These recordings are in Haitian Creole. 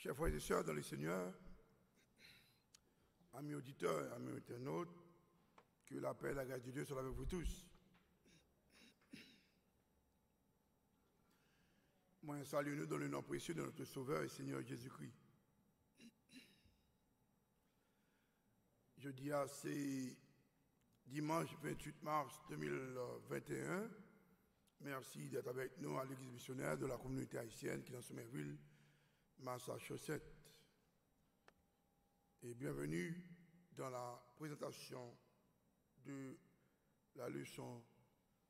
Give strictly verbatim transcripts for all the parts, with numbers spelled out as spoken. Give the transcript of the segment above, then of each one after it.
Chers frères et sœurs dans le Seigneur, amis auditeurs, amis internautes, que la paix et la grâce de Dieu soient avec vous tous. Mwen salye nou dans le nom précieux de notre Sauveur et Seigneur Jésus-Christ. Jodi a se dimanch venntuit mas de mil venteyen. Merci d'être avec nous à l'Église missionnaire de la communauté haïtienne qui est dans Somerville, Massachusetts. Et bienvenue dans la présentation de la leçon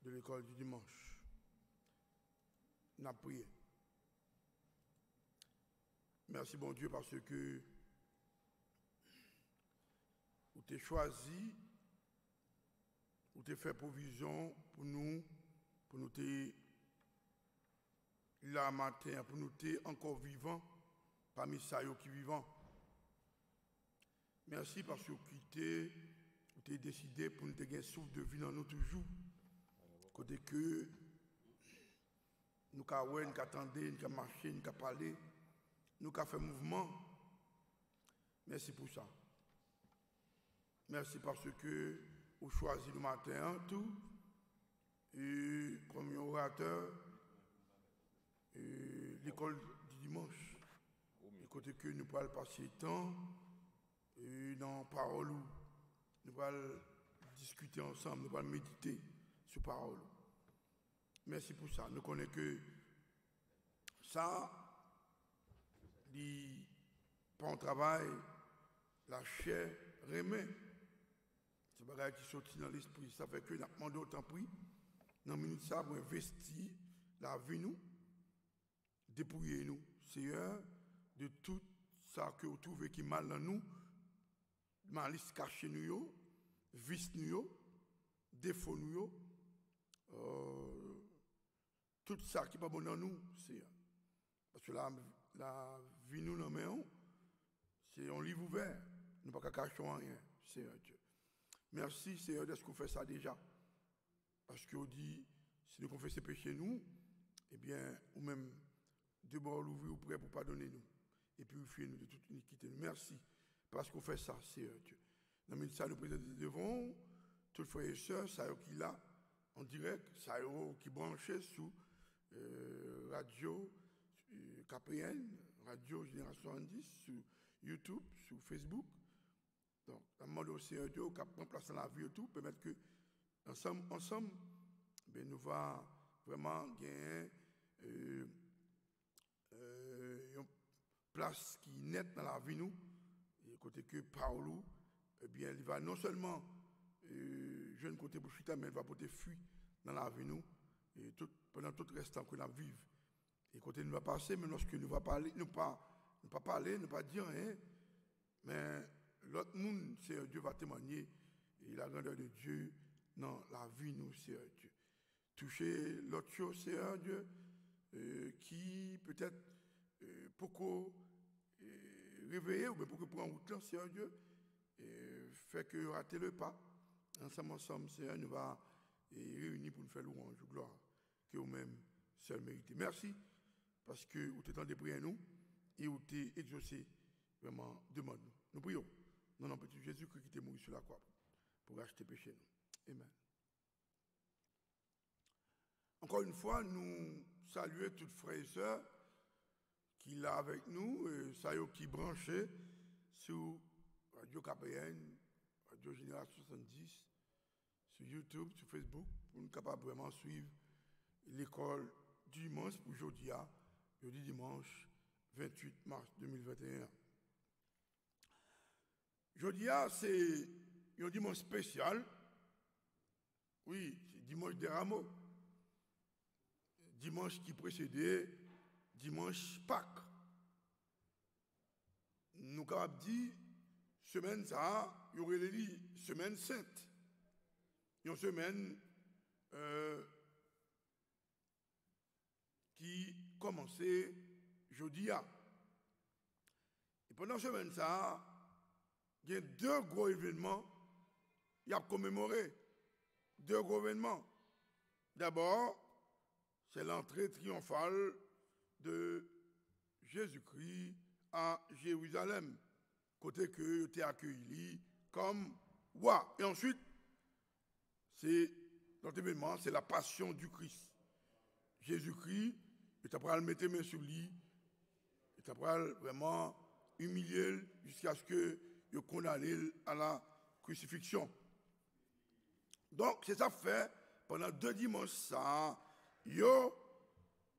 de l'école du dimanche. N ap priye. Mèsi Bondye paske ou te chwazi, ou te fè pwovizyon pou nou, pou nou te la maten an, pou nou te ankò vivan pami sa yo ki vivan. Mèsi paske ou kite, ou te deside pou nou te gen souf de vi nan nou toujou. Kote ke nou ka wè, nou ka tande, nou ka mache, nou ka pale, nou ka fè mouvman. Mèsi pou sa. Mèsi paske ou chwazi nou maten an tou e, kòm yon oratè e, lekòl di dimanch. E kote ke nou pral pase tan e, nan pawòl ou. Nou pral diskite ansanm, nou pral medite sou pawòl ou. Mèsi pou sa. Nou konnen ke sa, li pa yon travay lachè renmen. Se bagay ki soti nan lespri. Sa fè ke n ap mande w, tanpri, nan minit sa, pou envesti lavi nou, depouye nou, Seyè, de tout sa ke w twouve ki mal nan nou, malis kache nou yo, vis nou yo, defo nou yo, euh, tout sa ki pa bon nan nou, Seyè. Paske la, lavi nou nan men w, se yon liv ouvè. Nou pa ka kache w anyen, Seyè Dye. Mèsi, Seyè, dèske w fè sa deja. Paske w di, si nou konfese peche nou, ebyen, ou menm, de bò w louvri, ou prè pou padone nou. E pirifye nou de tout inikite nou. Mèsi, paske w fè sa, Seyè Dye. Nan minit sa, nou prezante devan w tout frè e sè, sa yo ki la, an dirèk, sa yo ki branche sou, euh, radyo, euh, K P N, radyo Jenerasyon swasanndis, sou YouTube, sou Facebook. Donk, n ap mande w, Seyè Dye, ou ka pran plas nan lavi yo tou, pèmèt ke ansanm, ansanm, ben, nou va vrèman genyen, euh, euh, yon plas ki nèt nan lavi nou, e kote ke pawòl ou, ebyen, li va non sèlman, euh, jwenn kote pou chita, men li va pote fwi nan lavi nou, e tout, pandan tout rès tan ke n ap viv. E kote nou va pase, menm lòske nou va pale, nou pa, nou pa pale, nou pa di anyen, men lòt moun, Seyè Dye, va temwanye e la grandeur de Dieu nan lavi nou, Seyè Dye. Touche lòt yo, Seyè Dye, euh, ki petèt, euh, poko, euh, reveye oubyen poko pran wout lan, Seyè Dye, euh, fè ke yo rate le pa. Ansanm, ansanm, Seyè, nou va, euh, reyini pou nou fè lwanj ou glwa ke ou menm sèl merite. Mèsi, paske ou te tande priyè nou e ou te egzose vrèman demann nou. Nou priye w nan non Pitit Jezikri ki te mouri sou lakwa pou rachte peche nou. Amen. Encore une fois, nou salye tout frè e sè ki la avèk nou, e sa yo ki branche sou Radio K P N, Radio Génération soixante-dix, sou YouTube, sou Facebook, pou nou kapab vrèman swiv lekòl dimanch pou jodi a, jodi dimanch venntuit mas de mil venteyen an. Jodi a, se yon dimanch espesyal. Wi, se dimanch de Ramo. Dimanch ki presede dimanch Pak. Nou kapab di, semèn sa a, yo rele li semèn sent. Yon semèn, euh, ki kòmanse jodi a. E pandan semèn sa a, gen de gwo evènman y ap komemore. De gwo evènman. Dabò, c'est l'entrée triomphale de Jésus-Christ a Jerizalèm, kote ke yo te akeyi li kòm wa. E answit, se lòt evènman, se la passion du Christ. Jezikri, yo ta pral mete men sou li, yo ta pral vrèman imilye l jiskaske yo kondane l a la krisifiksyon. Donk, se sa k fè, pandan de dimanch sa a, yo,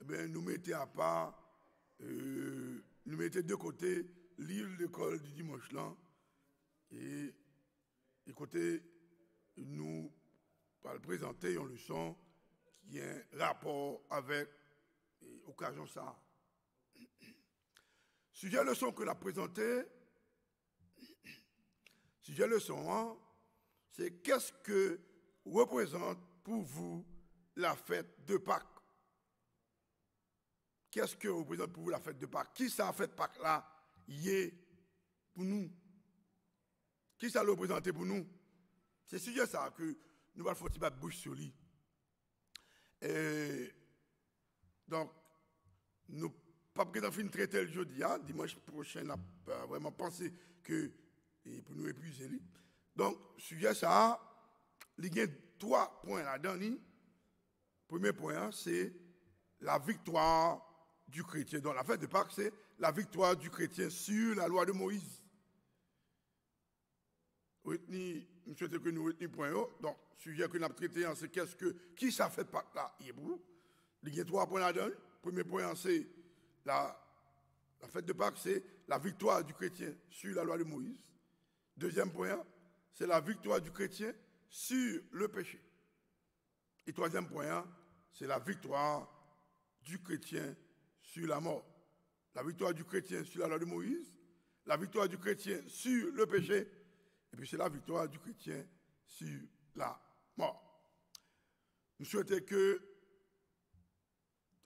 ebyen, nou mete apa, euh, nou mete de kote liv lekòl di dimanch lan, e, e kote nou pral prezante yon leson ki gen rapò avèk, e, okazyon sa a. Sijè leson ke n ap prezante, sijè leson an, se qu'est-ce que représente pour vous la fête de Pâques? Qu'est-ce que représente pour vous la fête de Pâques? Kisa fèt Pak la ye pou nou? Kisa l reprezante pou nou? Se sijè sa a ke nou pral fè yon ti bat bouch sou li. E, donk, nou p ap gentan fin trete l jodi a. Dimanch pwochen, n ap, euh, vrèman panse ke, e pou nou epuize li. Donk, sijè sa a, li gen twa pwen ladan li. Premye pwen an, se la victoire du chrétien. Donk, la fête de Pâques, se la victoire du chrétien sur la loi de Moïse. Retni, m swete ke nou retni pwen yo. Donk, sijè ke n ap trete an, se qu'est-ce que, kisa fèt Pak la ye pou ou? Li gen twa pwen ladan l. Premye pwen an, se la, la fête de Pâques, c'est la victoire du chrétien sur la loi de Moïse. Dezyèm pwen an, c'est la victoire du chrétien sur le péché. E twazyèm pwen an, se la victoire du chrétien sur la mort. La victoire du chrétien sur la loi de Moïse, la victoire du chrétien sur le péché, epi se la victoire du chrétien sur la mort. M swete ke,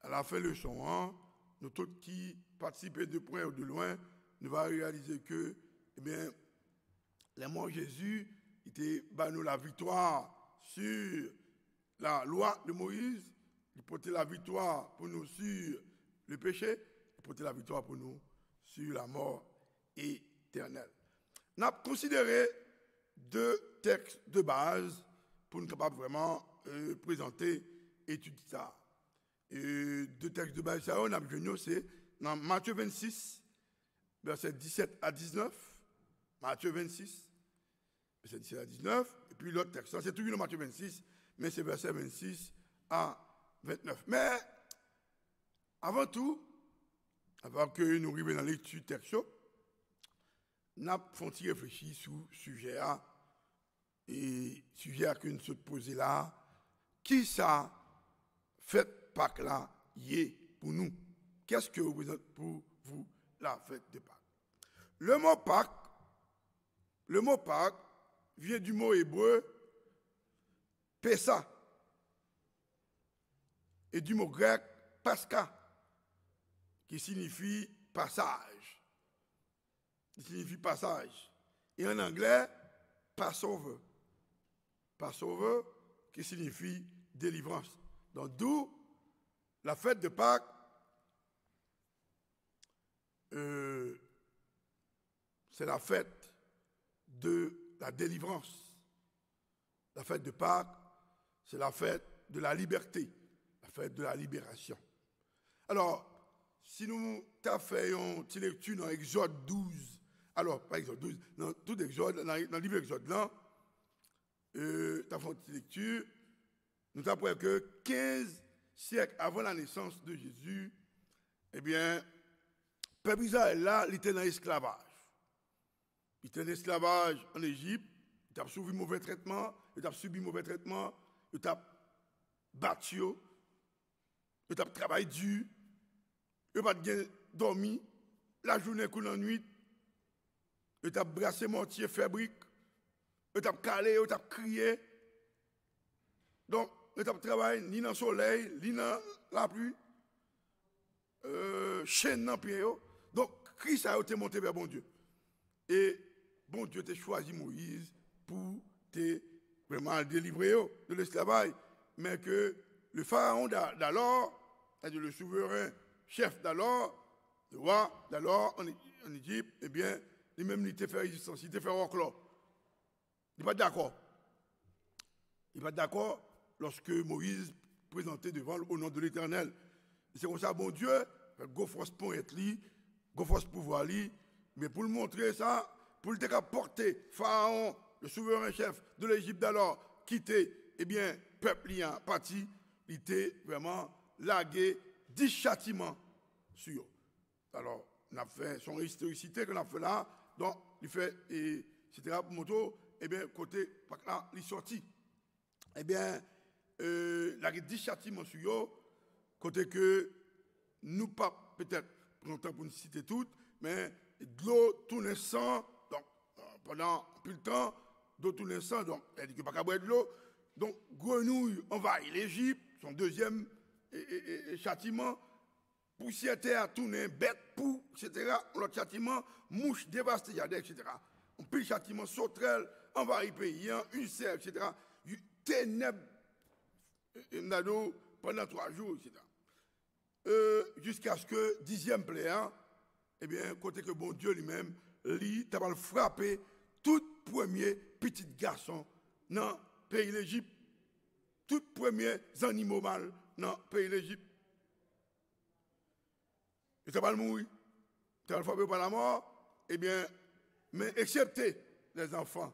a la fen leson an, nou tout ki patisipe de prè ou de lwen, nou va reyalize ke, ebyen, lè mò Jezi, li te ba nou la viktwa sur la loi de Moïse, li pote la viktwa pou nou sur le péché, li pote la viktwa pou nou sur la mort éternelle. N ap konsidere de tèks de baz pou n kapab vrèman, euh, prezante etid sa a. E de tèks de baz sa yo, n ap jwenn yo, se nan Matye vennsis, vèsè disèt a diznèf. Matye vennsis, vèsè disèt a diznèf, epi lòt tèks la, se toujou nan Matye vennsis, men se vèsè vennsis a ventnèf. Men, avan tou, avan ke nou rive nan lekti tèks yo, n ap fè yon ti reflechi sou sijè a, e sijè a ke n sot poze la a, kisa fèt Pak la ye pou nou? Qu'est-ce que représente pour vous la fête de Pâques? Le mot Pâques, le mot Pâques vient du mot hébreu Pessah et du mot grec Pascha, qui signifie passage. Li siyifi pasaj. E an anglè, Passover. Passover, ki siyifi delivrans. Donk, d'où la fête de Pâques, euh, c'est la fête de la délivrance. La fête de Pâques, c'est la fête de la liberté, la fête de la libération. Alò, si nou ta fè yon ti lekti nan Egzòd douz, alò, pa Egzòd douz, nan tout Egzòd, nan, nan liv Egzòd lan, euh, ta fè yon ti lekti, nou ta wè ke kenz syèk avan la nesans de Jezi, ebyen, pèp Izrayèl la, li te nan esklavaj. Li te nan esklavaj ann Ejip, yo t ap sibi movè trètman, yo t ap sibi movè trètman, yo t ap bat yo, yo t ap travay di, yo pa t gen dòmi, lajounen kou lannwit, yo t ap brase mòtye, fè brik, yo t ap kale, yo t ap kriye. Donk, yo t ap travay ni nan solèy, ni nan lapli, euh, chenn nan pye yo. Donk, kri sa yo te monte vè Bondye. E Bondye te chwazi Moyiz pou te vrèman al delivre yo de l'esclavage. Mais que le pharaon d'a-, d'alors, c'est-à-dire le souverain chef d'alors, le roi d'alors en, ann Ejip, ebyen, li menm li te fè rezistans, li te fè wòklò. Li pa t dakò. Li pa t dakò lòske Moyiz prezante devan l o non de Letènèl. E se konsa Bondye fè gwo fòs ponyèt li, gwo fòs pouvwa li, men pou l montre sa, pou l te ka pòte Farawon, le souveren chèf de Lejip dalò, kite, ebyen, pèp li an pati, li te vrèman lage dis chatiman sou yo. Alò, n ap fè, se yon istorisite ke n ap fè la. Donk, li fè, e, etsetera pou montre w, ebyen, kote Pak la, li sòti. Ebyen, e, lage dis chatiman sou yo, kote ke nou p ap petèt pran tan pou n site tout, men dlo tounen san, donk, pandan anpil tan, dlo tounen san, donk, sa vle di ke pa ka bwè dlo. Donk, grenouy anvayi Lejip, se yon dezyèm, e, e, e, e, chatiman. Pousyè tè a tounen bèt, pou, etsetera, yon lòt chatiman, mouch devaste jaden, etsetera. Anpil chatiman, sotrèl anvayi peyi an, ilsè, etsetera. Tenèb, e, e, m ta di w, pandan twa jou, etsetera. E, jiskaske dizyèm plè a, ebyen, kote ke Bondye li menm, li ta pral frape tout premye pitit gason nan peyi Lejip, tout premye zannimo mal nan peyi Lejip. Yo ta pral mouri. Yo ta pral frape yo pa lamò, ebyen, men eksepte lèzanfan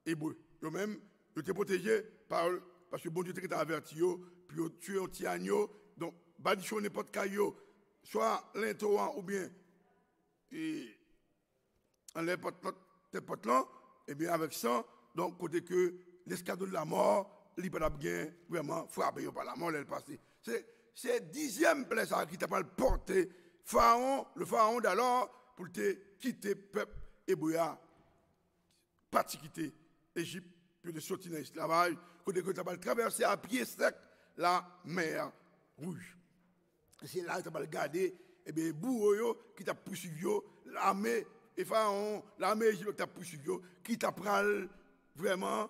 ebre. Yo menm, yo te pwoteje, pa, paske Bondye te gentan avèti yo, pou yo tiye yon ti anyo, donk, badichon nenpòt kay yo, swa lento an oubyen, e, anlè pòt lan, tèt pòt lan, ebyen, avèk san, donk, kote ke leskadwon de lamò, li pa t ap gen vrèman frape yo pa lamò lè l pase. Se, se dizyèm plè sa a ki ta pral pòte Farawon, le Farawon dalò, pou l te kite pèp ebre a, pati kite Ejip, pou yo te soti nan esklavaj, kote ke yo ta pral travèse a pye sèk Lamè Wouj. Se la yo ta pral gade, ebyen, bouwo yo ki t ap pouswiv yo, lame, e Farawon, lame Ejip yo ki t ap pouswiv yo, ki ta pral vrèman,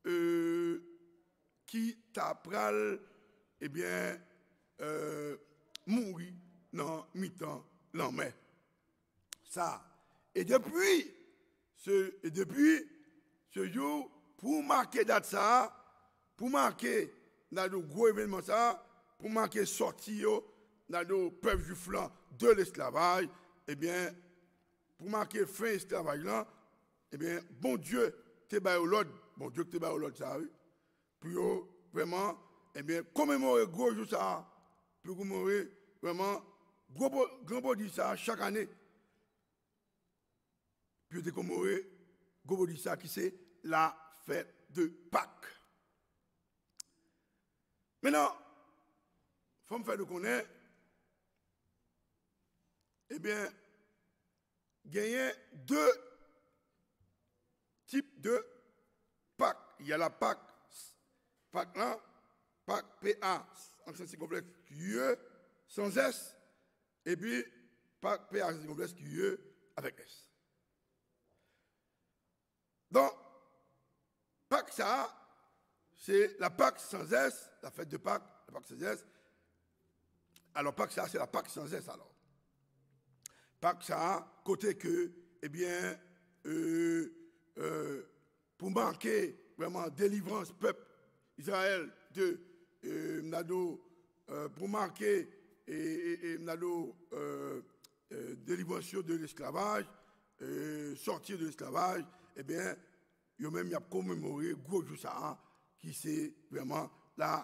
e, ki ta pral, ebyen, e, mouri nan mitan lanmè sa a. E depi, se, e depi se jou, pou make dat sa a, pou make, n a di w, gwo evènman sa a, pou make sòti yo, n a di w, pèp jwif lan, de lesklavaj, ebyen, pou make fen esklavaj lan, ebyen, Bondye te ba yo lòd, Bondye ki te ba yo lòd sa a, wi, pou yo vrèman, ebyen, komemore gwo jou sa a, pou yo komemore vrèman gwo bo-, gran pwodij sa a chak ane. Pou yo te komemore gwo pwodij sa a ki se la fèt de Pak. Mentnan, fò m fè nou konnen, ebyen, genyen de tip de Pak. Il y a la Pak, Pak lan, Pak, P A, aksan sikonflèks, K I E, sans S, epi Pak, P A, aksan sikonflèks, K I E, avèk S. Donk, Pak sa a, se la Pak sans S, la fèt de Pak, la Pak sans S. Alò, Pak sa a, se la Pak sans S, alò. Pak sa a, kote ke, ebyen, e, e, pou make vrèman delivrans pèp Izrayèl de, e, m ta di w, e, pou make, e, e, e, m ta di w, e, e, delivrans yo de lesklavaj, e, sòti de lesklavaj, ebyen, yo menm y ap komemore gwo jou sa a, ki se vrèman la,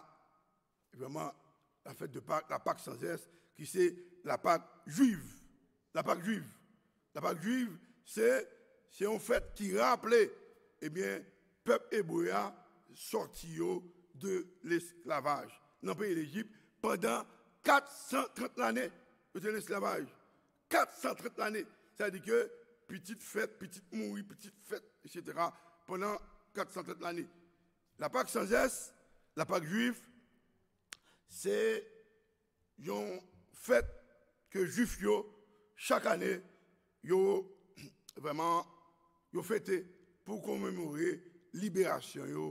vrèman la fèt de Pak, la Pak sans S, ki se la Pak jwiv. La Pak jwiv. La Pak jwiv, se, se yon fèt ki raple, ebyen, pèp ebre a sòti yo de lesklavaj nan peyi Lejip pandan kat san trant lane. Yo te nan esklavaj kat san trant lane. Sa vle di ke pitit fèt, pitit mouri, pitit fèt, etsetera, pandan kat san trant lane. La Pak sans S, la Pak jwif, se yon fèt ke Jwif yo, chak ane, yo vrèman, yo fete pou komemore liberasyon yo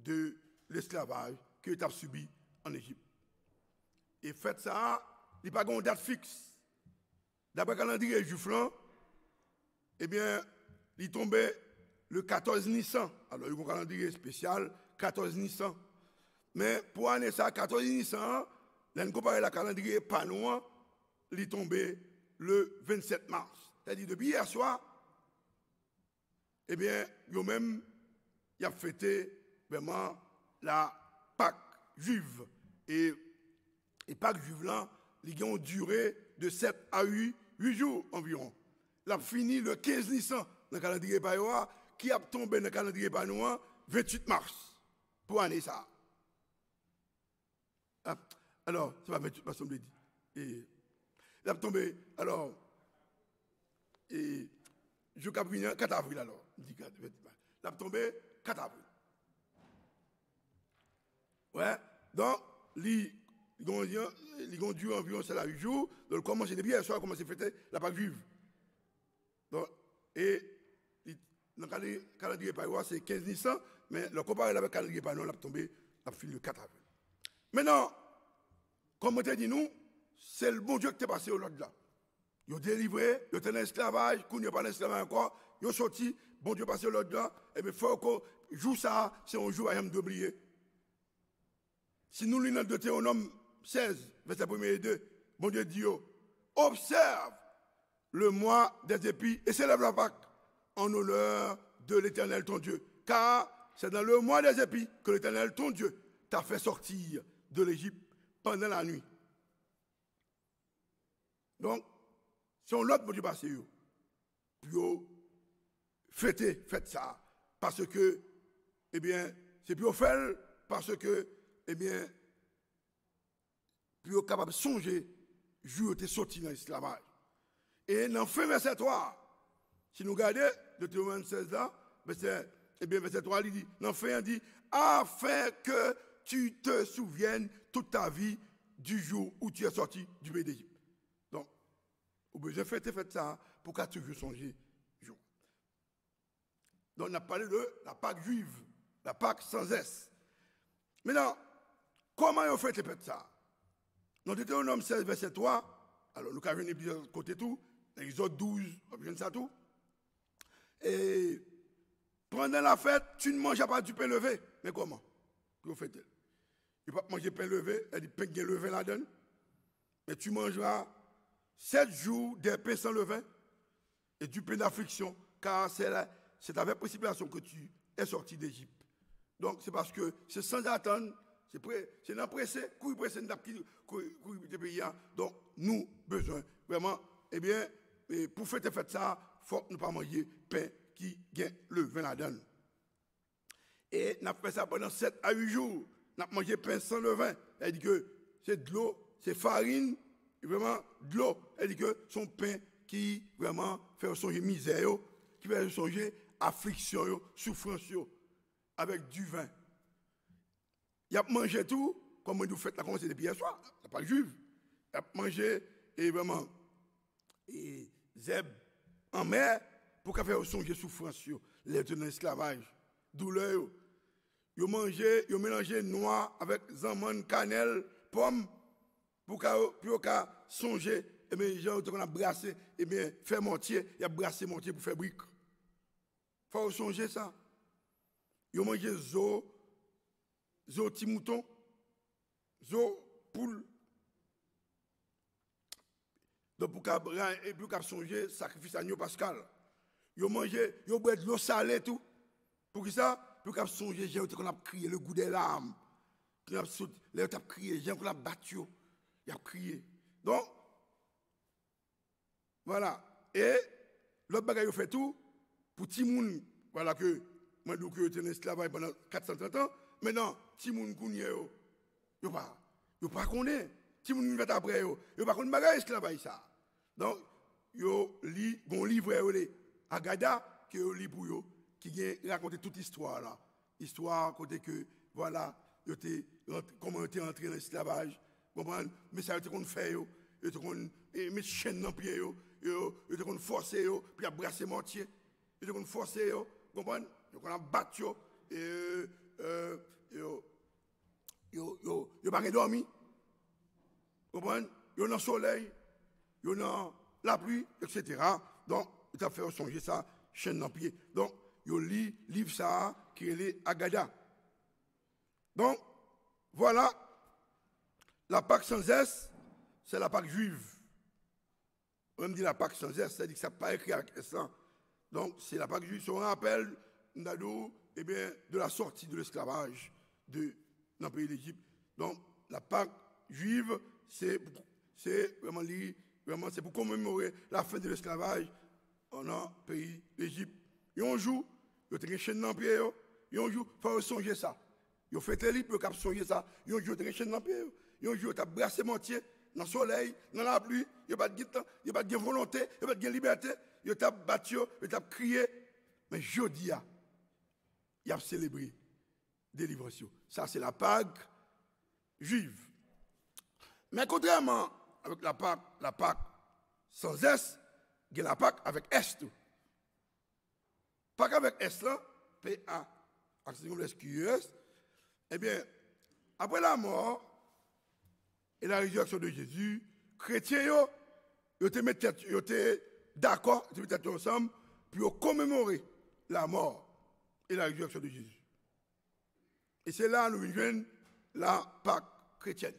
de lesklavaj ke yo t ap sibi ann Ejip. E fèt sa a, li pa gen yon dat fiks. Daprè kalandriye Jwif lan, Ebyen, li tonbe le katòz Nisan. Alò, yo gen yon kalandriye espesyal, katòz Nisan. Men, pou ane sa, katòz Nisan an, lè n konpare l ak kalandriye pa nou an, li tonbe le vennsèt Mas. Sètadi, depi yè swa, ebyen, yo menm, y ap fete vrèman la Pak Jwiv. E, e Pak Jwiv lan, li gen yon dire de sèt a uit, uit jou anviwon. L ap fini le kenz Nisan nan kalandriye pa yo a, ki ap tonbe nan kalandriye pa nou an, venntuit Mas pou ane sa a. Ah, alò, se pa venntuit Mas, m vle di. E, l ap tonbe, alò, e, jou k ap vini an, kat avril, alò. M di kat, venntuit Mas. L ap tonbe kat avril. Wè, donk, li, li gon, li gon dire anviwon sèt a uit jou, donk, l kòmanse depi yè swa, l kòmanse fete la Pak Jwiv. Donk, e li, nan kalandriye, kalandriye pa yo a, se kenz Nisan, men lè w konpare l avèk kalandriye pa nou an, l ap tonbe, l ap fini le kat avril. Mentnan, kòm mwen te di nou, se Bondye ki te pase yo lòd la. Yo delivre, yo te nan esklavaj, kounye a yo pa nan esklavaj ankò, yo soti, Bondye pase yo lòd la, ebyen, fò yo ko-, jou sa a, se yon jou pa janm dwe bliye. Si nou li nan Detewonòm sèz, vèsè premye e de, Bondye di yo, observe le mois des épis et célèbre la Pâque en honneur de l'Éternel ton Dieu, car c'est dans le mois des épis que l'Éternel ton Dieu t'a fait sortir de l'Égypte pendant la nuit. Donk, se yon lòd Bondye pase yo pou yo fete fèt sa a. Paske, ebyen, se pou yo fè l, paske, ebyen, pou yo kapab sonje jou yo te soti nan esklavaj. E nan fen vèsè twa a, si nou gade, Detewonòm sèz la, vèsè, ebyen, vèsè twa, li di, nan fen an di, afin que tu te souviennes toute ta vie du jour où tu es sorti du pays d'Égypte. Donk, ou bezwen fete fèt sa a pou w ka toujou sonje jou. Donk, n ap pale de la Pak Jwiv, la Pak san zès. Mentnan, kòman yo fete fèt sa a? Nan Detewonòm sèz, vèsè twa, alò, nou ka jwenn li plizyè kote tou, nan Egzòd douz, w ap jwenn sa tou. Et pendant la fête, tu ne mangeras pas du pain levé. Men kòman pou yo fete l? Yo p ap manje pen leve, sètadi pen ki gen leven ladan l. Mais tu mangeras sept jours des pains sans levain et du pain d'affliction, car c'est là, c'est avec précipitation que tu es sorti d'Égypte. Donk, se paske se sanzatann, se pre, se nan prese, kouri prese, n t ap ki-, kouri, kouri kite peyi a. Donk, nou bezwen vrèman, ebyen, e pou fete fèt sa a, fòk nou pa manje pen ki gen leven ladan l. E n ap fè sa pandan sèt a uit jou. N ap manje pen san leven. Sètadi ke se dlo, se farin, vrèman dlo. Sètadi ke se yon pen ki vrèman fè yo sonje mizè yo, ki fè yo sonje afliksyon yo, soufrans yo, avèk diven. Y ap manje tou, kòm mwen di w, fèt la kòmanse depi yè swa, la Pak Jwiv. Y ap manje, e vrèman, e zèb anmè pou ka fè yo sonje soufrans yo, lè yo te nan esklavaj, doulè yo. Yo manje, yo melanje nwa avèk zanmann, kanèl, pòm, pou ka, pou yo ka sonje, ebyen, jan yo te konn ap brase, ebyen, fè mòtye, y ap brase mòtye pou fè brik. Fò yo sonje sa. Yo manje zo, zo ti mouton, zo poul. Donk, pou kab, epi w kab sonje sakrifis anyo paskal. Yo manje, yo bwè dlo sale tou. Poukisa? Pou kab sonje jan yo te konn ap kriye, le goût des larmes. Ki ap sot, lè yo t ap kriye, jan yo konn ap bat yo, y ap kriye. Donk, vwala. E lòt bagay yo fè tou, pou timoun, vwala ke mwen di w ke yo te nan esklavaj pandan kat san trant an, mentnan, timoun kounye a yo, yo pa, yo pa konnen. Timoun ki vin fèt apre yo, yo pa konn bagay esklavaj sa. Donk, yo li, gon livrè yo rele Agada, ke yo li pou yo, ki gen rakonte tout istwa la. Istwa kote ke, vwala, yo te rant-, kòman yo te antre nan esklavaj, konprann? Men sa yo te konn fè yo, yo te konn, e, met chenn nan pye yo, yo, yo te konn fòse yo, pou y ap brase mòtye, yo te konn fòse yo, konprann? Yo konn ap bat yo, e, e, yo, yo, yo, yo pa gen dòmi, konprann? Yo nan solèy, yo nan lapli, etsetera. Donk, Li t ap fè yo sonje sa, chenn nan pye. Donk, yo li liv sa a ki rele Agada. Donk, vwala, la Pak san S, se la Pak jwiv. Lè m di la Pak san S, sa di ke sa pa ekri avèk S lan. Donk, se la Pak jwiv, se yon rapèl, m ta di w, ebyen, de la sortie de l'esclavage de, nan peyi Lejip. Donk, la Pak jwiv, se, se vrèman li, vrèman, se pou komemore la fen de lesklavaj nan peyi Lejip. Yon jou, yo te gen chenn nan pye yo. Yon jou, fò yo sonje sa. Yo fete li pou yo kab sonje sa. Yon jou, yo te gen chenn nan pye yo. Yon jou, yo t ap brase mantye nan solèy, nan lapli. Yo pa t gen tan, yo pa t gen volonte, yo pa t gen libète. Yo t ap bat yo, yo t ap kriye. Men jodi a, y ap selebre delivrans yo. Sa se la Pak jwiv. Men kontrèman avèk la Pak, la Pak san S, gen la Pak avèk S tou. Pak avèk S lan, P A, aksan sigonm S, Q U E S, ebyen, apre lanmò e la résurrection de Jésus, kretyen yo, yo te met tèt, yo te dakò, yo te met tèt yo ansanm pou yo komemore la mort et la résurrection de Jésus. E se la nou vin jwenn la Pak kretyèn.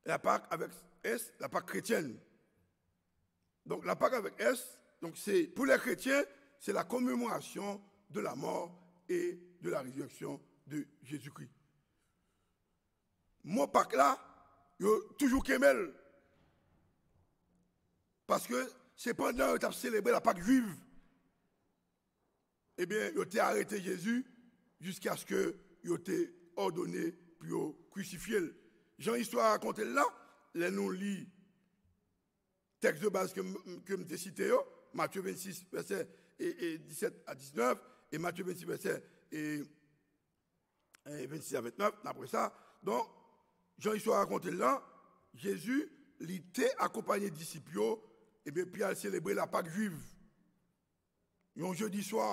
La Pak avèk S, la Pak kretyèn. Donk, la Pak avèk S, donk, se, pou lè kretyen, se la commémoration de la mort et de la résurrection de Jésus-Christ. Mo Pak la, yo toujou kenbe l. Paske se pandan yo t ap selebre la Pak jwiv, ebyen, yo te arete Jezi jiskaske yo te òdone pou yo krisifye l. Jan istwa a rakonte l la, lè nou li tèks de baz ke m, ke m te site yo, Matye vennsis, vèsè, e, e, disèt a diznèf, e Matye vennsis, vèsè, e, e vennsis a ventnèf, apre sa. Donk, jan istwa a rakonte l lan, Jezi, li te akonpaye disip yo, ebyen, pou y al selebre la Pak jwiv. Yon jedi swa,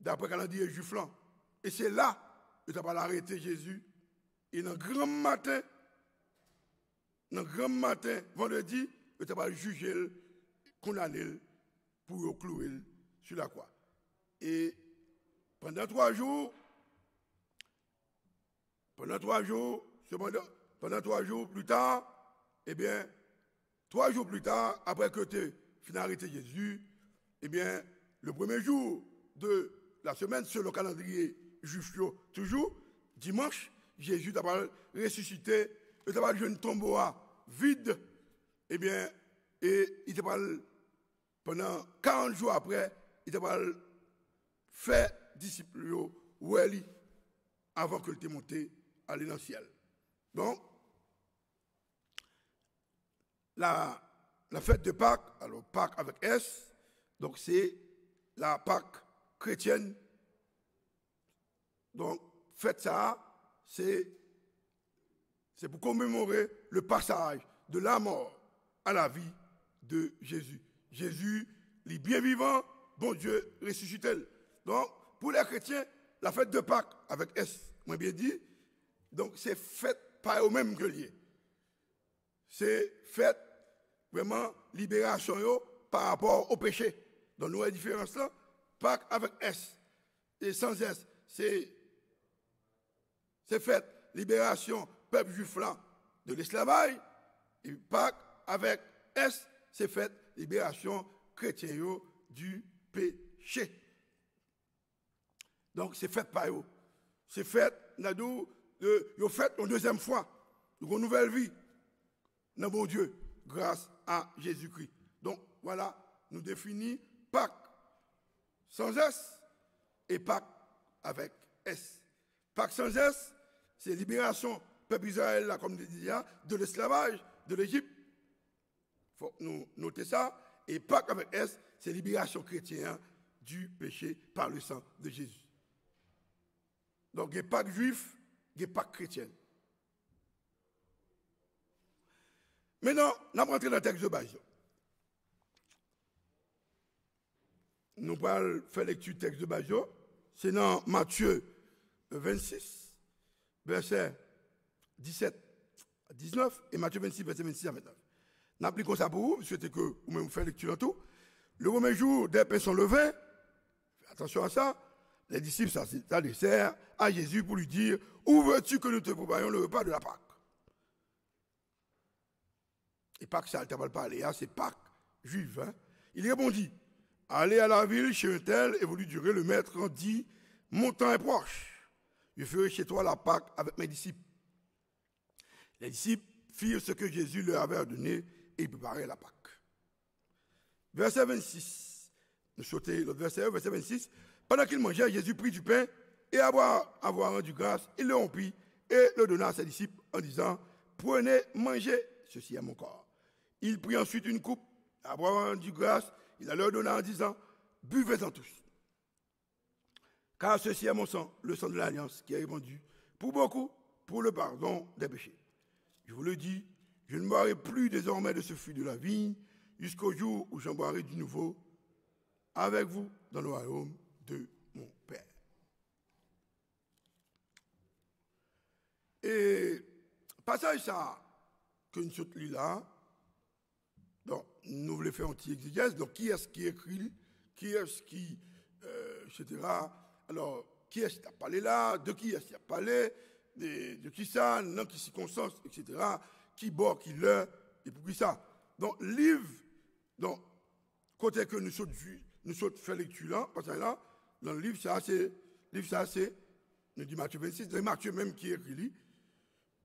daprè kalandriye jwif lan. E se la, yo ta pral arete Jezi. E nan granm maten, nan granm maten, vandredi, yo ta pral jije l, kondane l, pou yo klouwe l sou lakwa. E pandan twa jou, pandan twa jou, sepandan, pandan twa jou pli ta, ebyen, twa jou pli ta, apre ke yo te fin arete Jezi, ebyen, le premye jou de la semèn, selon kalandriye jwif yo toujou, dimanch, Jezi ta pral resisite, yo ta pral jwenn tonbo a vid, ebyen, e li ta pral, pandan karant jou apre, li ta pral fè disip yo wè li avan ke l te monte ale nan syèl. Donk, la, la fête de Pâques, alò Pak avèk S, donk se la Pak kretyèn. Donk, fèt sa a, se, se pou komemore le passage de la mort à la vie de Jésus. Jezi, li byen vivan, Bondye resisite l. Donk, pou lè kretyen, la fête de Pâques avèk S, mwen byen di, donk se fèt pa yo menm ke l ye. Se fèt vrèman liberasyon yo pa rapò o peche. Donk, nou wè diferans lan. Pak avèk S e san S, se, se fèt liberasyon pèp jwif lan de lesklavaj. E Pak avèk S, se fèt liberasyon kretyen yo du péché. Donk, se fèt pa yo. Se fèt, n a di w, e, yo fèt yon dezyèm fwa. Nou gen yon nouvèl vi nan Bondye, gras a Jezikri. Donk, vwala, nou defini Pak san S e Pak avèk S. Pak san S, se liberasyon pèp Izrayèl la, kòm m te di a, de lesklavaj, de Lejip. Fòk nou note sa. E Pak avèk S, se liberasyon kretyen an du péché par le sang de Jésus. Donk, gen Pak jwif, gen Pak kretyèn. Mentnan, n ap rantre nan tèks de baz yo. Nou pral fè lekti tèks de baz yo. Se nan Matye vennsis, vèsè disèt a diznèf, e Matye vennsis, vèsè vennsis a ventnèf. N ap li konsa pou ou, m swete ke ou menm fè lekti lan tou. Le premier jour des pains sans levain, fais attention à ça, les disciples s'adressèrent à Jésus pour lui dire, où veux-tu que nous te préparions le repas de la Pâque? E Pak sa l ta pral pale a, se Pak jwif, hein. Il répondit, allez à la ville chez un tel et vous lui direz, le maître dit, mon temps est proche. Je ferai chez toi la Pâque avec mes disciples. Les disciples firent ce que Jésus leur avait ordonné et ils préparèrent la Pâque. Verset vingt-six. Nous sauter l'autre verset, verset vingt-six. Pendant qu'ils mangeaient, Jésus prit du pain et après avoir rendu grâce, il le rompit et le donna à ses disciples en disant, prenez, mangez, ceci est mon corps. Il prit ensuite une coupe, après avoir rendu grâce, il la leur donna en disant, buvez-en tous. Car ceci est mon sang, le sang de l'alliance, qui est répandu pour beaucoup pour le pardon des péchés. Je vous le dis, je ne boirai plus désormais de ce fruit de la vigne jusqu'au jour où j'en boirai du nouveau avec vous dans le royaume de mon Père. E pasaj sa a ke n sot li la, donk, nou vle fè yon ti egzejèz. Donk, kiyès ki ekri li? Kiyès ki, euh, et cetera. Alò, kiyès ki t ap pale la? De kiyès ki ap pale? De, de kisa? Nan ki sikonstans, et cetera. Ki bò, ki lè, e poukisa? Donk, liv, donk, kote ke nou sot, nou sot fè lekti lan, pasaj la, nan liv sa, se, liv sa, se, nou di Matye vennsis, se Matye menm ki ekri li.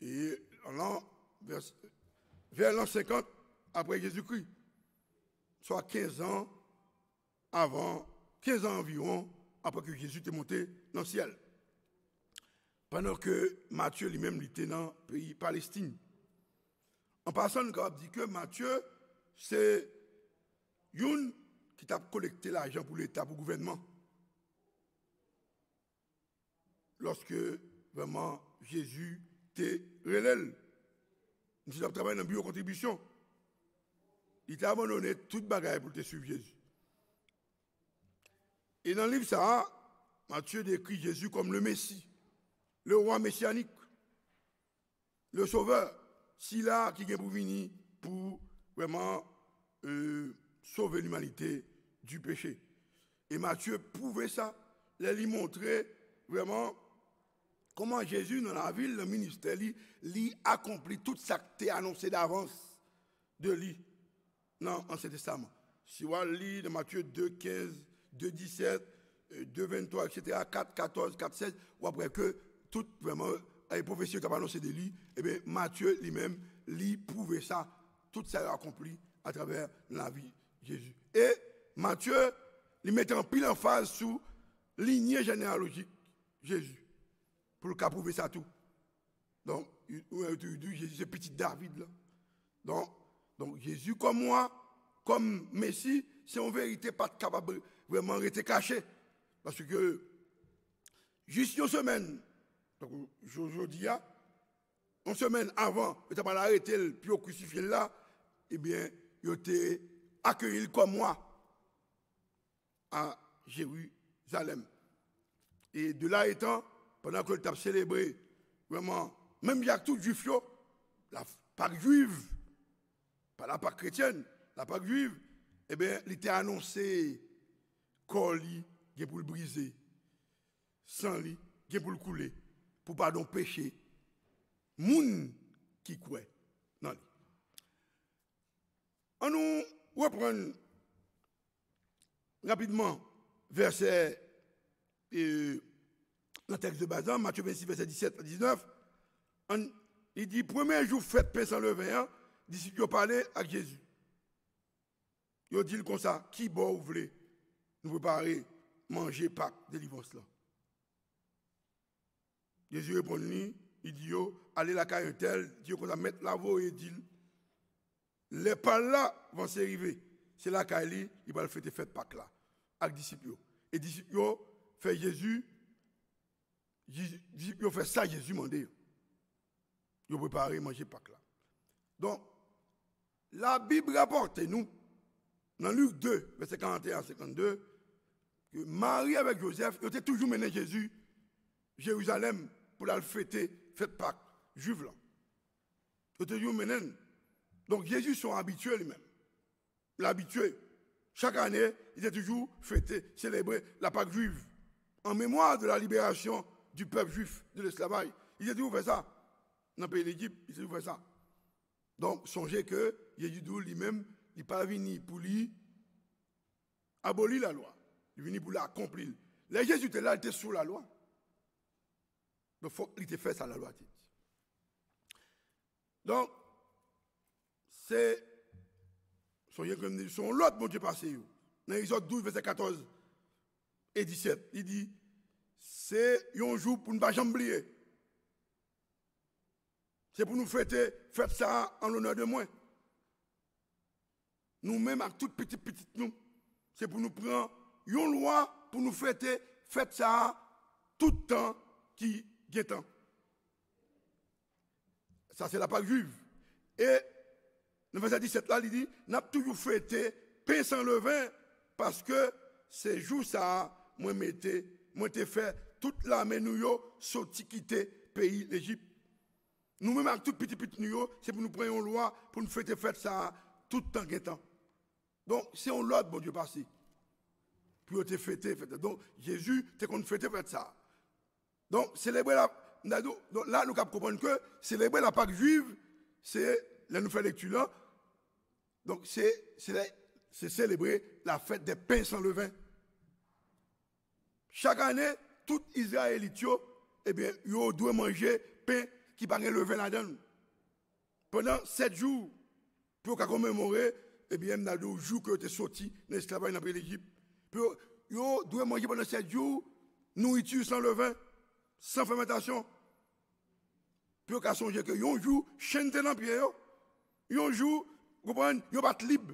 E lan, vè, vè lan senkant apre Jezikri, swa kenz an avan, kenz an anviwon apre ke Jezi te monte nan syèl. Pandan ke Matye li menm, li te nan peyi Palestin. An pasan, nou kapab di ke Matye se youn ki t ap kolekte lajan pou Leta, pou gouvènman. Lòske vrèman Jezi te rele l, misye t ap travay nan biwo kontribisyon. Li te abandone tout bagay pou l te swiv Jezi. E nan liv sa a, Matye dekri Jezi kòm le Messie, le roi messianique, le Sauveur, sila ki gen pou vini pou vrèman, euh, sove limanite di peche. E Matye pwouve sa lè li montre vrèman kòman Jezi nan lavi l, nan ministè li, li akonpli tout sa k te anonse davans de li nan Ansyen Testaman. Si w al li nan Matye de kenz, de disèt, euh, de venntwa, et cetera, kat katòz, kat sèz, w ap wè ke tout vrèman, e pwofesi yo t ap anonse de li, ebyen, Matye li menm, li pwouve sa, tout sa yo akonpli atravè lavi Jezi. E Matye, li mete anpil anfaz sou linye jeneyalojik Jezi, pou l ka pwouve sa tou. Donk, ou, ou, ou di Jezi se pitit David la. Donk, donk Jezi kòm wa, kòm Mesi, se yon verite pa t kapab vrèman rete kache. Paske jis yon semèn, donk, jo-, jodi a, yon semèn avan yo ta pral arete l pou yo krisifye l la, ebyen, yo te akeyi l kòm wa a Jerizalèm. E de la etan, pandan ke l t ap selebre vrèman, menm jan ak tout Jwif yo, la Pak Jwiv, pa la Pak kretyèn, la Pak Jwiv, ebyen, li te anonse kò li gen pou l brize, san li gen pou l koule, pou padon peche moun ki kwè nan li. Ann nou reprann rapidman vèsè, e, nan tèks de baz la, Matye vennsis, vèsè disèt a diznèf. Ann, li di, premye jou fèt pen san leven an, disip yo pale ak Jezi. Yo di l konsa, ki bò ou vle nou prepare manje Pak delivrans lan? Jezi reponn li, li di yo, ale lakay entèl, di yo konsa, mèt la voye di l, lè pa l la vanse rive, se lakay li, li pral fete fèt Pak la ak disip yo. E disip yo fè Jezi, Jezi, disip yo fè sa Jezi mande yo. Yo prepare manje Pak la. Donk, Labib rapòte nou, nan Lik de, vèsè karanteyen a senkannde, ke Mari avèk Jozèf, yo te toujou mennen Jezi Jerizalèm pou l al fete fèt Pak Jwiv lan. Yo te toujou mennen l. Donk, Jezi se yon abitye li menm. L abitye. Chak ane, li te toujou fete, selebre la Pak Jwiv, an memwa de la liberasyon di pèp jwif de lesklavaj. Li te toujou fè sa. Nan peyi Lejip, li te toujou fè sa. Donk, sonje ke Jezi di w li menm, li pa vini pou li aboli lalwa. Li vini pou l akonpli l. Lè Jezi te la, li te sou lalwa. Donk, fòk li te fè sa lalwa te di. Donk, se, sonje ke m di, se yon lòd Bondye pase yo. Nan Egzòd douz, vèsè katòz e disèt, li di, se yon jou pou n pa janm bliye. Se pou nou fete fèt sa a an lonè de mwen. Nou menm ak tout pitit pitit nou, se pou nou pran yon lwa pou nou fete fèt sa a tout tan ki gen tan. Sa se la Pak Jwiv. E nan vèsè disèt la, li di, n ap toujou fete pen san leven, paske se jou sa a mwen mete, mwen te fè tout lame nou yo soti kite peyi Lejip. Nou menm ak tout pitit pitit nou yo, se pou nou pran yon lwa pou nou fete fèt sa a tout tan gen tan. Donk, se yon lòd Bondye pase pou yo te fete fèt la. Donk, Jezi te konn fete fèt sa a. Donk, selebre la, m ta di w, donk, la, nou kab konprann ke selebre la Pak Jwiv, se, lè nou fè lekti la, donk, se, se, lè- se selebre la fèt dè pen san leven. Chak ane, tout Izrayelit yo, ebyen, yo dwe manje pen ki pa gen leven ladan l. Pandan sèt jou, pou yo ka komemore, ebyen, m ta di w, jou ke yo te soti nan esklavaj nan peyi Lejip. Pou yo, yo dwe manje pandan sèt jou, nouriti san leven, san fèmantasyon. Pou yo ka sonje ke yon jou, chenn te nan pye yo. Yon jou, ou konprann, yo pa t lib.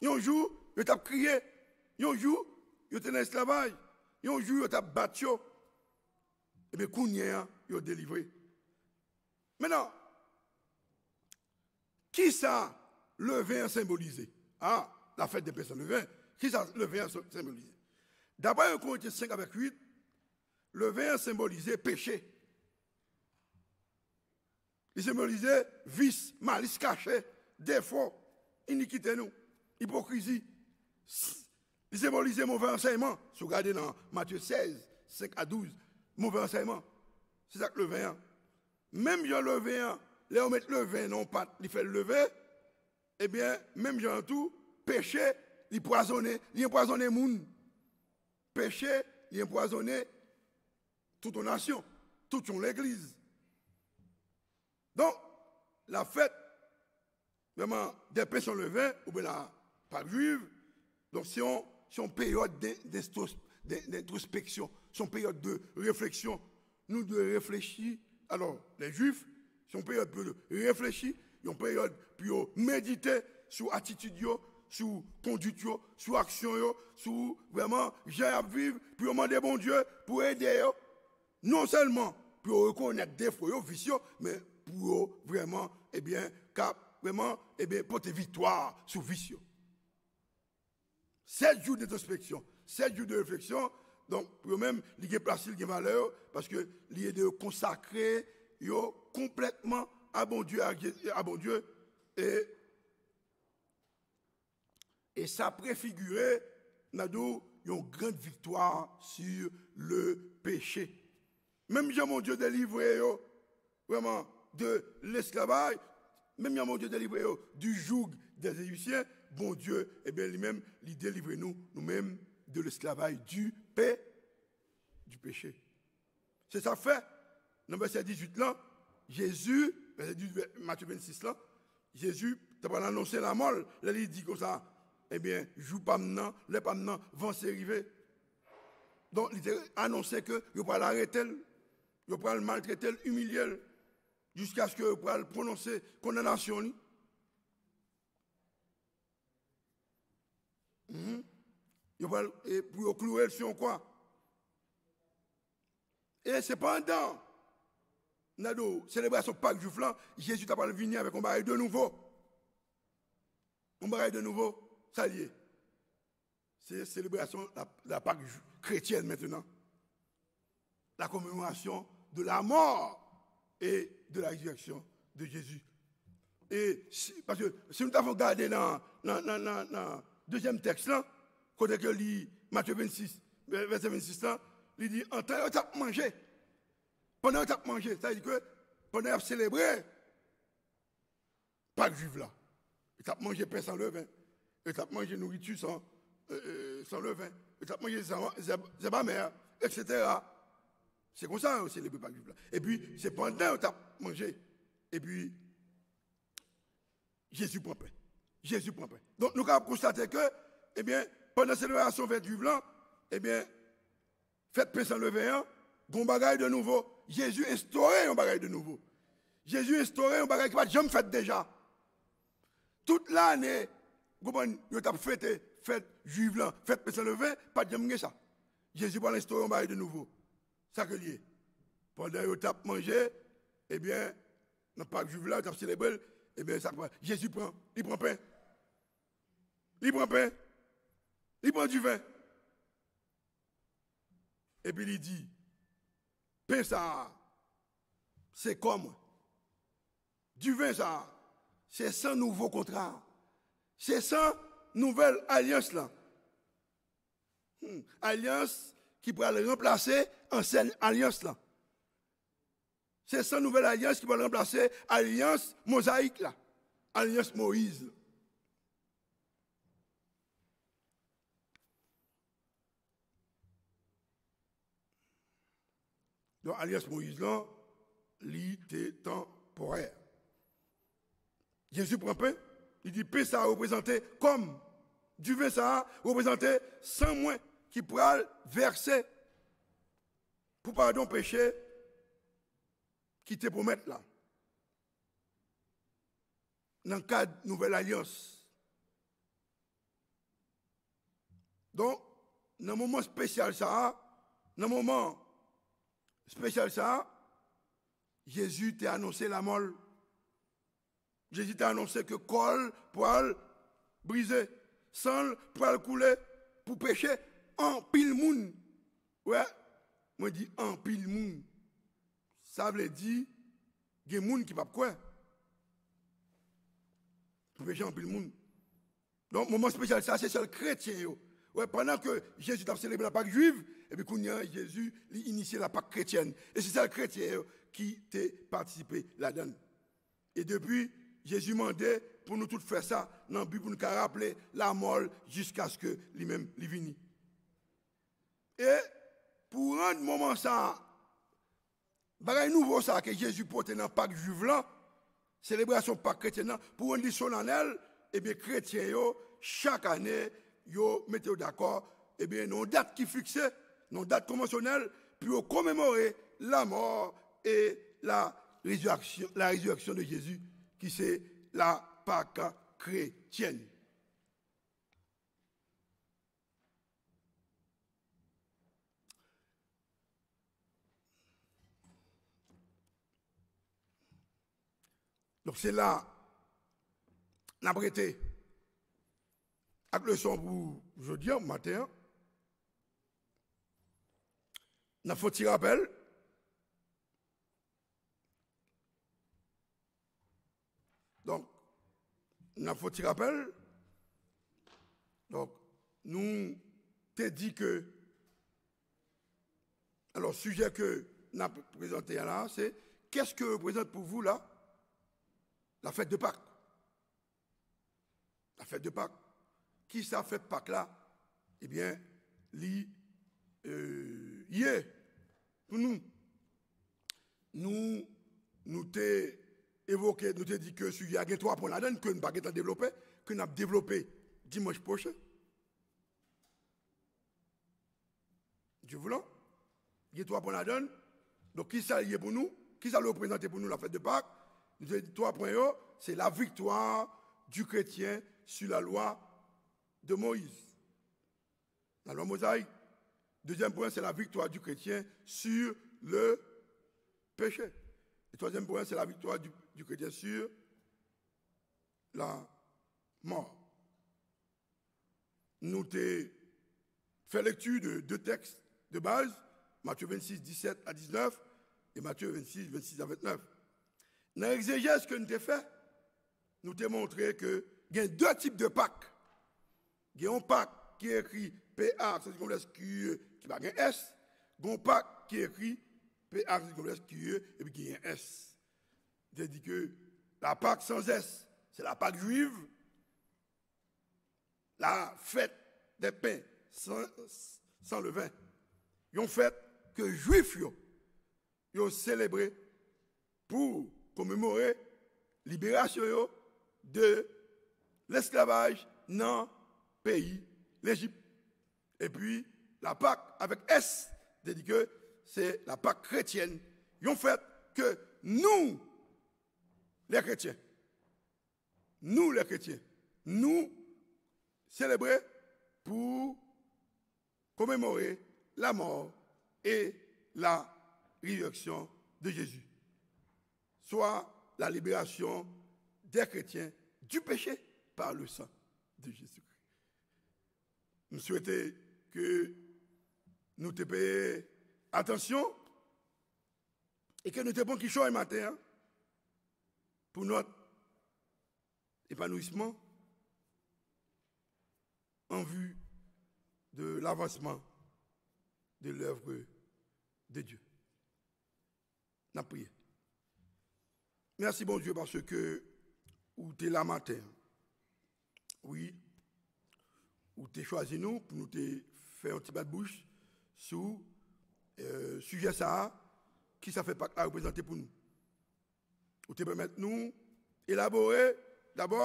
Yon jou, yo t ap kriye. Yon jou, yo te nan esklavaj. Yon jou, yo t ap bat yo. Ebyen, kounye a, yo delivre. Mentnan, kisa leven an senbolize? A, la fèt dè pen san leven. Kisa leven an sen- senbolize? Daprè yon Korentyen senk avèk uit, leven an senbolize peche. Li senbolize vis, malis kache, defo, inikite nou, ipokrizi. S- Li senbolize move ansèyman. Si w gade nan Matye sèz, senk a douz, move ansèyman. Se sa k leven an. Menm jan leven an, lè yo met leven nan yon pat, li fè l leve, ebyen, menm jan an tou, peche, li pwazonnen, li anpwazonnen moun. Peche, li anpwazonnen tout yon nasyon, tout yon legliz. Donk, la fèt, vrèman, dè pen san leven, oubyen la Pak Jwiv, donk, se yon, se yon peryòd d'en- d'enstros- d'en- d'entrospeksyon, se yon peryòd de refleksyon. Nou dwe reflechi. Alò, lè Jwif, se yon peryòd pou yo reflechi, yon peryòd pou yo medite sou atitid yo, sou kondwit yo, sou aksyon yo, sou vrèman jan y ap viv, pou yo mande Bondye pou ede yo. Non sèlman pou yo rekonèt defo yo, vis yo, men pou yo vrèman, ebyen, ka vrèman, ebyen, pote viktwa sou vis yo. Sèt jou d'entrospeksyon, sèt jou de refleksyon. Donk, pou yo menm, li gen plas li, li gen valè yo, paske li ede yo konsakre yo konplètman a Bondye, a Je- a Bondye. E, e sa prefigire, n a di w, yon grand viktwa sur le péché. Menm jan Bondye delivre yo, vrèman, de lesklavaj, menm jan Bondye delivre yo du joug des Égyptiens, Bondye, ebyen, li menm, li delivre nou, nou menm, de l'esclavage du pé, du péché. Se sa k fè, nan vèsè dizuit lan, Jezi, vèsè dizuit, Matye vennsis lan, Jezi te pral anonse lanmò l, lè li di konsa, ebyen, jou pa m nan, lè pa m nan, vanse rive. Donk, li te anonse ke yo pral arete l, yo pral maltrete l, imilye l, jiskaske yo pral pwononse kondanasyon li. Mhm. Yo pral, e pou yo klouwe l sou yon kwa. E se pandan, nan do selebrasyon Pak Jwif lan, Jezi ta pral vini avèk yon bagay de nouvo. Yon bagay de nouvo, sa l ye? Se selebrasyon la, la Pak ju- kretyèn mentnan. La commémoration de la mort et de la résurrection de Jésus. E si, paske si nou ta fè gade nan, nan, nan, nan, nan dezyèm tèks lan, kote ke li, Matye vennsis, vè-, vèsè vennsis lan, li di, antan yo t ap manje, pandan yo t ap manje, sa vle di ke pandan y ap selebre Pak Jwif la, yo t ap manje pen san leven, yo t ap manje nouriti san, euh, euh, san leven, yo t ap manje zèb, zèb, zèb amè, etsetera. Se konsa yo selebre Pak Jwif la. Epi, se pandan yo t ap manje, epi, Jezi pran pen. Jezi pran pen. Donk, nou kapab konstate ke, ebyen, pandan selebrasyon fèt jwif lan, ebyen, fèt pen san leven an, gon bagay de nouvo. Jezi enstore yon bagay de nouvo. Jezi enstore yon bagay ki pa t janm fèt deja. Tout lane, w konprann, yo t ap fete fèt jwif lan, fèt pen san leven, pa t janm gen sa. Jezi pral enstore yon bagay de nouvo. Sa ke l ye. Pandan yo t ap manje, ebyen, nan Pak Jwif la, yo t ap selebre l, ebyen, sa k pa, Jezi pran, li pran pen. Li pran pen. Li pran diven. Epi li di, pen sa a, se kò mwen. Diven sa a, se san nouvo kontra a. Se san nouvèl alyans lan. Hmm. Alyans ki pral ranplase ansyen alyans lan. Se san nouvèl alyans ki pral ranplase alyans mozayik la, alyans Moyiz la. Donk, alyans Moyiz lan, li te tanporè. Jezi pran pen, li di, pen sa a reprezante kò m. Diven sa a reprezante san mwen ki pral vèse pou padon peche ki te pwomèt la. Nan kad nouvèl alyans. Donk, nan moman espesyal sa a, nan moman espesyal sa a, Jezi te anonse lamò l. Jezi te anonse ke kò l pral brize, san l pral koule pou peche anpil moun. Wè, mwen di anpil moun. Sa vle di, gen moun ki p ap kwè. Pou peche anpil moun. Donk, moman espesyal sa, se sèl kretyen yo. Wè, pandan ke Jezi t ap selebre Lapak jwif, epi kounye a, Jezi, li inisye Lapak kretyèn. E se sèl kretyen yo ki te patisipe ladan l. E depi, Jezi mande pou nou tout fè sa, nan bi pou nou ka raple lamò l jiskaske li menm li vini. E pou rann moman sa a, bagay nouvo sa a ke Jezi pote nan Pak jwif lan, selebrasyon Pak kretyen nan, pou rann li solanèl, ebyen, kretyen yo, chak ane, yo mete yo dakò, ebyen, nan yon dat ki fikse, nan yon dat konvansyonèl, pou yo komemore lamò e la résurrection, la résurrection de Jésus, ki se la Pak kretyèn. Donk, se la n ap rete ak leson pou jodi a, maten an. N ap fè yon ti rapèl. Donk, n ap fè yon ti rapèl. Donk, nou te di ke, alò, sijè ke n ap prezante a la, se, qu'est-ce que représente pour vous la, la fête de Pâques? La fête de Pâques. Kisa fèt Pak la? Ebyen, li, euh, ye pou nou. Nou, nou te evoke, nou te di ke sijè a gen twa pwen ladan l ke n pa gentan devlope, ke n ap devlope dimanch pwochen. Dieu voulant. Gen twa pwen ladan l. Donk, kisa l ye pou nou? Kisa l reprezante pou nou, la fête de Pâques? Nou te di twa pwen yo, se la victoire du chrétien sur la loi de Moïse. La loi mosaïque. Deuxième point, c'est la victoire du chrétien sur le péché. Et troisième point, c'est la victoire du, du chrétien sur la mort. Nou te fè lekti de de tèks de baz, Matye vennsis, disèt a diznèf, e Matye vennsis, vennsis a vennèf. Nan egzejèz ke nou te fè, Nou te montre ke gen de tip de Pak. Gen yon Pak ki ekri P A ak sans sikonflèks Q U E ki pa gen S, gen yon Pak ki ekri P A ak sans sikonflèks Q U E epi ki gen S. Te di ke la Pâque sans S, c'est la Pâque juive, la fête des pains sans, sans levain. Yon fèt ke Jwif yo, yo selebre pou komemore liberasyon yo de lesklavaj nan peyi Lejip. Epi, la Pâque avèk S, te di ke se la Pâque chrétienne, yon fèt ke nou, lè kretyen, nou, lè kretyen, nou selebre pou commémorer la mort et la résurrection de Jésus, soit la libération des chrétiens du péché par le sang de Jésus-Christ. M swete ke nou te peye atansyon e ke nou te pran kichòy maten an pou notre épanouissement en vue de l'avancement de l'œuvre de Dieu. N ap priye. Mèsi, Bondye, paske ou te la maten an. Wi, ou te chwazi nou pou nou te fè yon ti bat bouch sou, euh, sijè sa a, ki sa fè Pak la reprezante pou nou. Ou te pèmèt nou elabore dabò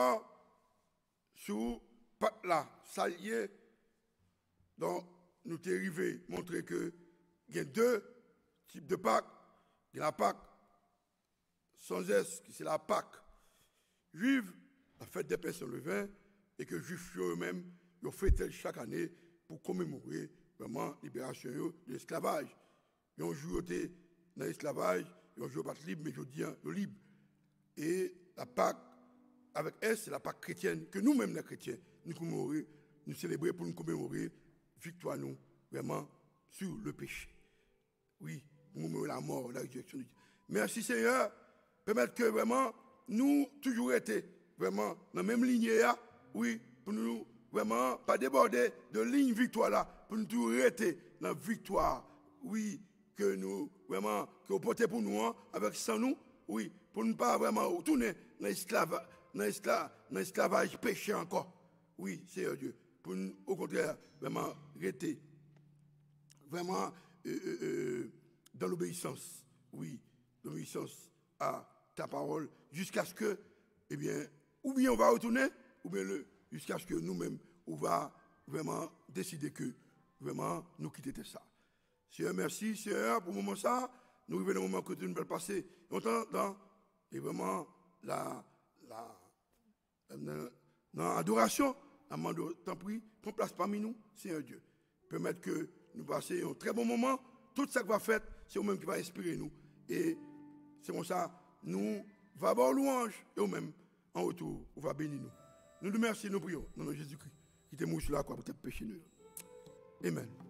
sou Pak la, sa l ye. Donk, nou te rive montre ke gen de tip de Pak. Gen la Pâque sans S, ki se la Pâque juive, la fête des pains sans levain, e ke Jwif yo, yo menm, yo fete l chak ane pou komemore vrèman liberasyon yo de lesklavaj. Yon jou yo te nan esklavaj, yon jou yo pa t lib, men jodi a, yo lib. E la Pâque avèk S, se la Pâque chrétienne, ke nou menm, lè kretyen, nou komemore, nou selebre pou nou komemore viktwa nou, vrèman, sur le péché. Wi, pou nou la mort, la résurrection de Dieu. Mèsi, Senyè, pèmèt ke vrèman nou toujou rete vrèman nan menm linye a, wi, pou nou vrèman pa debòde de liy viktwa la, pou nou toujou rete nan viktwa, wi, ke nou vrèman, ke w pote pou nou an, avèk san nou, wi, pou nou pa vrèman tounen nan esklava-, nan eskla-, nan esklavaj peche ankò. Wi, Senyè Dye, pou nou, okontrè, vrèman rete, vrèman, euh, euh, euh, dans l'obéissance, wi, l'obéissance à ta parole, jusqu'à ce que, ebyen, oubyen ou va retounen, oubyen le, jusqu'à ce que nou menm, ou va vrèman deside ke vrèman nou kite tè sa. Senyè, mèsi, Senyè, pou moman sa, nou rive nan moman kote nou pral pase yon tan, tan, e vrèman, la, la, nan, nan adorasyon, n ap mande w, tanpri, pran plas pami nou, Senyè Dye. Pèmèt ke nou pase yon trè bon moman. Tout sa k va fèt, se ou menm ki va enspire nou. E se konsa, nou va ba w lwanj, e ou menm, an retou, ou va beni nou. Nou di w mèsi, nou priye w, nan non Jezikri, ki te mouri sou lakwa pou tèt peche nou yo. Amèn.